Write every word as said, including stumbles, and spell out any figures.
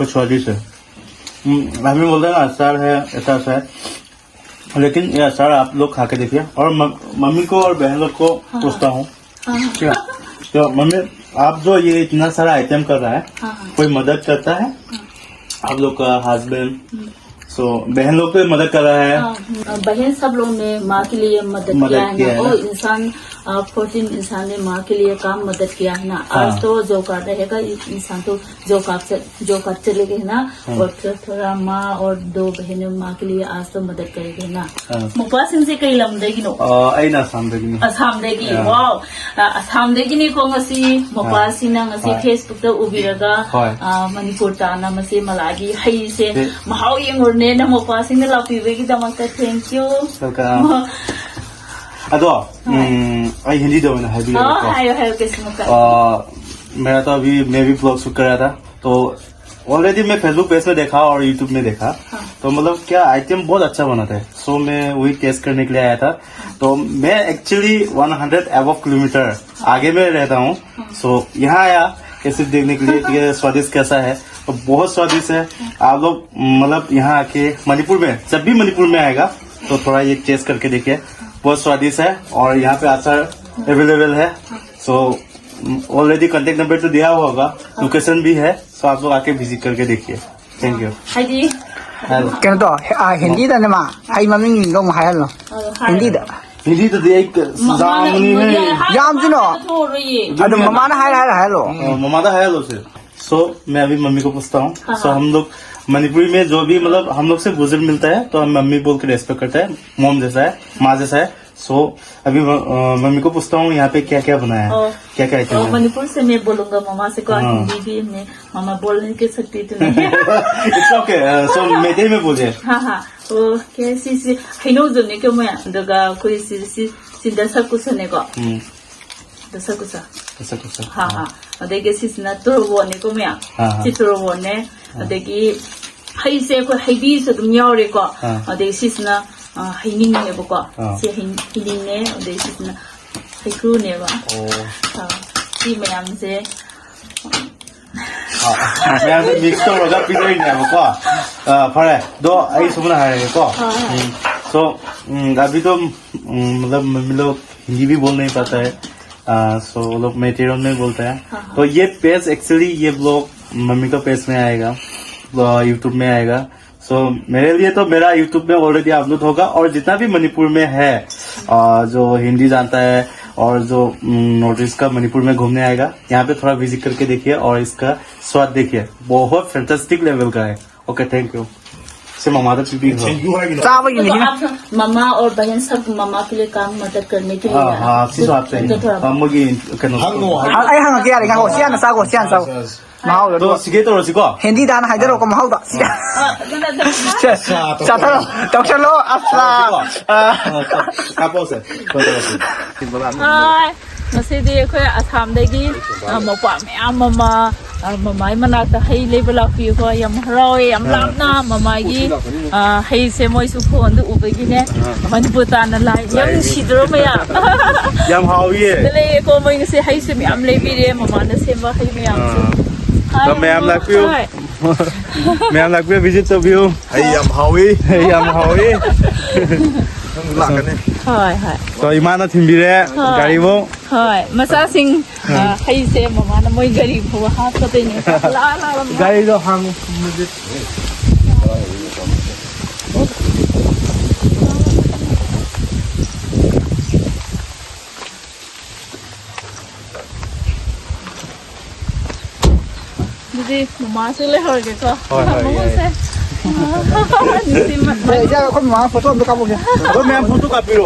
बहुत स्वादिष्ट है। हम्म, हम भी बोलते हैं ना, अचार है, ऐसा, ऐसा है। लेकिन ये अचार आप लोग खा के देखिए। और म-, मम्मी को और बहन लोग को हाँ। पूछता हूँ। हाँ। क्या? तो मम्मी, आप जो ये इतना सारा आइटम कर रहा है, हाँ, हाँ। कोई मदद करता है? आप लोग का हस्बैंड, सो बहन लोग को भी मदद कर रहा है? हाँ, बहन सब लोग ने माँ के लिए मदद मदद किया है किया ना। है वो ना। इंसान फोर्टीन इंसान ने माँ के लिए काम मदद किया है ना। हाँ। आज तो जॉब कार्ड रहेगा, एक इंसान तो जॉब कार्ड जॉब कार्ड चले गए ना। हाँ। और फिर थोड़ा माँ और दो बहनें माँ के लिए आज तो मदद करेगी ना। हाँ। ꯃꯄꯥꯁꯤꯡꯁꯦ ꯀꯩ ꯂꯝꯗꯒꯤꯅꯣ? ꯑ, ꯑꯩꯅ ꯑꯁꯥꯝꯗꯒꯤꯅꯤ꯫ ꯑꯁꯥꯝꯗꯒꯤ꯫ ꯑꯥ꯫ ꯋꯥꯎ꯫ ꯑ, ꯑꯁꯥꯝꯗꯒꯤꯅꯤꯀꯣ ꯉꯁꯤ ꯃꯄꯥꯁꯤꯡꯅ ꯉꯁꯤ ꯍꯣꯏ꯫ ꯐꯦꯁꯕꯨꯛꯇ ꯎꯕꯤꯔꯒ ꯍꯣꯏ꯫ ꯑ, ꯃꯅꯤꯄꯨꯔ ꯇꯥꯟꯅ ꯃꯁꯤ ꯃꯂꯥꯒꯤ ꯍꯩꯁꯦ ꯍꯩ꯫ ꯃꯍꯥꯎ ꯌꯦꯡꯉꯨꯔꯅꯦꯅ ꯃꯄꯥꯁꯤꯡꯅ ꯂꯥꯛꯄꯤꯕꯒꯤꯗꯃꯛꯇ thank you꯫ Welcome. ꯑꯗꯣ, ꯎꯝ, ꯑꯩ ꯍꯤꯟꯗꯤꯗ ꯑꯣꯏꯅ ꯍꯥꯏꯕꯤꯔꯒꯦꯀꯣ꯫ ꯑꯣ, ꯍꯥꯏꯌꯣ, ꯍꯥꯏꯌꯣ, ꯀꯩꯁꯨ ꯃꯈꯜ꯫ आ, मेरा तो अभी, मैं भी ब्लॉग शूट कर रहा था, तो ऑलरेडी मैं फेसबुक पेज में देखा और यूट्यूब में देखा। तो मतलब क्या, आइटम बहुत अच्छा बनाता है। सो मैं वही टेस्ट करने के लिए आया था। तो मैं actually one hundred above kilometre आगे में रहता हूँ। सो यहाँ आया कैसे देखने के लिए कि ये स्वादिष्ट कैसा है। तो बहुत स्वादिष्ट है। आप लोग मतलब यहाँ आके मणिपुर में, जब भी मणिपुर में आएगा, तो थोड़ा ये टेस्ट करके देखिए। बहुत स्वादिष्ट है। और यहाँ पे अचार अवेलेबल है। सो ऑलरेडी कॉन्टेक्ट नंबर तो दिया हुआ होगा, लोकेशन भी है। सो आप लोग आके विजिट करके देखिए। Thank you. ꯍꯥꯏꯗꯤ हेलो। ꯀꯩꯅꯣ ꯇꯧ꯫ ꯑꯥ, ꯍꯤꯟꯗꯤꯗꯅꯦ ꯃꯥ꯫ ꯍꯩ ꯃꯃꯤꯡꯗꯣ ꯑꯃꯨꯛ ꯍꯥꯏꯍꯜꯂꯣ꯫ ꯍꯤꯟꯗꯤꯗ꯫ हिंदी तो दिया एक, जामुनी है। ꯌꯥꯝꯗꯨꯅꯣ꯫ ꯑꯗꯨꯝ ꯃꯃꯥꯅ ꯍꯥꯏꯔ ꯍꯥꯏꯔ ꯍꯥꯏꯍꯜꯂꯣ꯫ अ, ममादा है लो से। सो मैं अभी मम्मी को पूछता हूँ। हाँ, सो हाँ। हम लोग मणिपुरी में जो भी, मतलब, हम लोग से बुजुर्ग मिलता है तो हम मम्मी बोल के रेस्पेक्ट करते हैं। मॉम जैसा है, माँ जैसा है। सो अभी म-, अ, मम्मी को पूछता हूँ यहाँ पे क्या क्या बनाया है, और क्या क्या आइटम और है। मणिपुर से मैं बोलूंगा ममा से को। हाँ। हिंदी भी मैं ममा बोलने की शक्ति तो नहीं है। It's okay. सो मैथिली में बोलिए। हाँ, हाँ। ꯑꯣ, ꯀꯦ, ꯁꯤꯁꯤ ꯍꯩꯅꯧꯗꯨꯅꯦ ꯀꯣ ꯃꯣꯏ꯫ ꯑꯗꯨꯒ ꯑꯩꯈꯣꯏ ꯁꯤ, ꯁꯤ, ꯁꯤ ꯗꯁꯀꯨꯁꯅꯦꯀꯣ꯫ ꯎꯝ꯫ ꯗꯁꯀꯨꯁ꯫ ऐसा कुछ है। ꯍꯥ, ꯍꯥ꯫ ꯑꯗꯒꯤ ꯁꯤꯁꯤꯅ ꯇꯣꯔꯣꯕꯣꯠꯅꯦꯀꯣ ꯃꯌꯥꯝ꯫ ꯍꯥ, ꯍꯥ꯫ ꯁꯤ ꯇꯣꯔꯣꯕꯣꯠꯅꯦ꯫ ꯑꯗꯒꯤ ꯍꯩꯁꯦ ꯑꯩꯈꯣꯏ ꯍꯩꯕꯤꯁꯨ ꯑꯗꯨꯝ ꯌꯥꯎꯔꯦꯀꯣ꯫ ꯍꯥ꯫ ꯑꯗꯒꯤ ꯁꯤꯁꯤꯅ, ꯑ, ꯍꯩꯅꯤꯡꯅꯦꯕꯀꯣ꯫ ꯑꯥ꯫ ꯁꯤ ꯍꯩ-, ꯍꯩꯅꯤꯡꯅꯦ꯫ ꯑꯗꯒꯤ ꯁꯤꯁꯤꯅ ꯍꯩꯀ꯭ꯔꯨꯅꯦꯕ꯫ ꯑꯣ꯫ ꯑ, ꯁꯤ ꯃꯌꯥꯝꯁꯦ ꯃꯌꯥꯝꯗ ꯃꯤꯛꯁ ꯇꯧꯔꯒ ꯄꯤꯖꯔꯤꯅꯦꯕꯀꯣ꯫ ꯑ, ꯐꯔꯦ, ꯑꯗꯣ ꯑꯩ ꯁꯨꯃꯥꯏꯅ ꯍꯥꯏꯔꯒꯦꯀꯣ꯫ ꯎꯝ, so, ꯎꯝ, अभी तो, ꯎꯝ, मतलब, मम्मी लोग हिंदी भी बोल नहीं पाता है। आ, so वो लोग मेटेरियल में बोलता है। हाँ, हाँ। तो ये पेज, एक्चुअली ये ब्लॉग मम्मी का पेज में आएगा, आ, यूट्यूब में आएगा। सो मेरे लिए तो मेरा यूट्यूब में ऑलरेडी अपलोड होगा, और जितना भी मणिपुर में है, आ, जो हिंदी जानता है और जो, उम, नॉर्थ ईस्ट का मणिपुर में घूमने आएगा, यहाँ पे थोड़ा विजिट करके देखिए और इसका स्वाद देखिए, बहुत फैंटास्टिक लेवल का है। Okay, thank you. से ममा तो पीपी हो। ꯆꯥꯕꯒꯤꯅꯤ꯫ तो आप मम्मा और बहन सब मम्मा के लिए काम मदद करने के लिए हाँ, आए। हाँ, आपसे बात करेंगे। तो थोड़ा हम लोग ये, ꯀꯩꯅꯣ, ꯍꯪꯉꯣ, ꯍꯪꯉꯣ꯫ ꯑꯩ ꯍꯪꯉꯛꯀꯦ, ꯌꯥꯔꯦ, ꯉꯥꯏꯈꯣ, ꯁꯤ ꯍꯥꯟꯅ ꯆꯥꯒꯣ, ꯁꯤ ꯍꯥꯟꯅ ꯆꯥꯒꯣ꯫ ꯃꯍꯥꯎꯗꯣ ꯑꯗꯣ ꯑꯗꯨꯒ꯫ ꯁꯤꯒꯦ ꯇꯧꯔꯁꯤꯀꯣ? ꯍꯤꯟꯗꯤꯗ ꯍꯥꯟꯅ ꯍꯥꯏꯗꯔꯛꯑꯣꯀꯣ, ꯃꯍꯥꯎꯗꯣ꯫ ꯁꯤꯗ꯫ ꯁꯦ, ꯆꯥꯊꯔꯣ, ꯇꯧꯁꯜꯂꯣ, ꯑꯁꯂꯥ꯫ ꯇꯧꯔꯁꯤꯀꯣ? ꯑ꯫ ꯀꯥꯞꯄꯛꯑꯣꯁꯦ꯫ ꯐꯣꯟ ꯇꯧꯔꯛꯑꯣꯁꯦ꯫ ꯍꯣꯏ, ꯉꯁꯤꯗꯤ ꯑꯩꯈꯣꯏ ꯑꯁꯥꯝꯗꯒꯤ, ꯑ, ꯃꯧꯄ꯭ꯋꯥ ꯃꯌꯥꯝ ꯑꯃ, ꯑ, ꯃꯃꯥꯏ ꯃꯅꯥꯛꯇ ꯍꯩ ꯂꯩꯕ ꯂꯥꯛꯄꯤꯌꯨꯀꯣ꯫ ꯌꯥꯝ ꯍꯔꯥꯎꯋꯦ, ꯌꯥꯝ ꯑ꯫ ꯂꯥꯞꯅ ꯃꯃꯥꯏꯒꯤ, ꯑ, ꯍꯩꯁꯦ ꯃꯣꯏꯁꯨ ꯐꯣꯟꯗ ꯎꯕꯒꯤꯅꯦ꯫ ꯑ꯫ ꯃꯅꯤꯄꯨꯔ ꯇꯥꯟꯅ ꯂꯥꯛꯑꯦ꯫ ꯌꯥꯝ ꯂꯥꯛꯑꯦ꯫ ꯅꯨꯡꯁꯤꯗ꯭ꯔꯣ ꯃꯌꯥꯝ? ꯌꯥꯝ ꯍꯥꯎꯋꯤꯌꯦ꯫ ꯁꯤꯗ ꯂꯩꯌꯦꯀꯣ, ꯃꯣꯏ ꯉꯁꯤ ꯍꯩꯁꯦ ꯃꯌꯥꯝ ꯂꯩꯕꯤꯔꯦ, ꯃꯃꯥꯅ ꯁꯦꯝꯕ ꯍꯩ ꯃꯌꯥꯝꯁꯦ꯫ ꯑꯥ꯫ ꯍꯥꯏ, ꯑꯗꯣ ꯃꯌꯥꯝ ꯃꯃꯥ꯫ ꯂꯥꯛꯄꯤꯌꯨ꯫ ꯍꯥꯏ꯫ ꯃꯌꯥꯝ ꯂꯥꯛꯄꯤꯌꯨ, ꯚꯤꯖꯤꯠ ꯇꯧꯕꯤꯌꯨ꯫ ꯍꯩ ꯌꯥꯝ ꯍꯥꯎꯋꯤ꯫ ꯍꯩ ꯌꯥꯝ ꯍꯥꯎꯋꯤ꯫ ꯅꯪꯁꯨ ꯂꯥꯛꯀꯅꯤ꯫ ꯍꯣꯏ, ꯍꯣꯏ꯫ ꯑꯗꯣ ꯏꯃꯥꯅ ꯊꯤꯟꯕꯤꯔꯦ, ꯍꯣꯏ꯫ ꯒꯥꯔꯤꯕꯨ꯫ ꯍꯣꯏ, ꯃꯆꯥꯁꯤꯡ, ꯎꯝ꯫ ꯑ, ꯍꯩꯁꯦ ꯃꯃꯥꯅ ꯃꯣꯏ ꯒꯥꯔꯤ ꯐꯥꯎꯕ ꯍꯥꯞꯀꯗꯣꯏꯅꯦ꯫ ꯂꯥꯛ, ꯂꯥꯛ, ꯂꯥꯛ꯫ ꯒꯥꯔꯤꯗꯣ ꯍꯥꯡꯉꯨ꯫ ꯑꯗꯨꯗꯤ ꯃꯃꯥꯁꯨ ꯂꯩꯍꯧꯔꯒꯦꯀꯣ꯫ ꯍꯣꯏ, ꯍꯣꯏ, ꯌꯥꯏ꯫ ꯃꯃꯥꯁꯦ꯫ ꯅꯨꯡꯁꯤꯃꯟꯕꯒꯤ꯫ ꯑꯦ, ꯏꯆꯥ, ꯑꯩꯈꯣꯏ ꯃꯃꯥ ꯐꯣꯇꯣ ꯑꯝꯇ ꯀꯥꯞꯄꯛꯎꯁꯦ꯫ ꯑꯩꯈꯣꯏ ꯃꯌꯥꯝ ꯐꯣꯇꯣ ꯀꯥꯞꯄꯤꯔꯣ꯫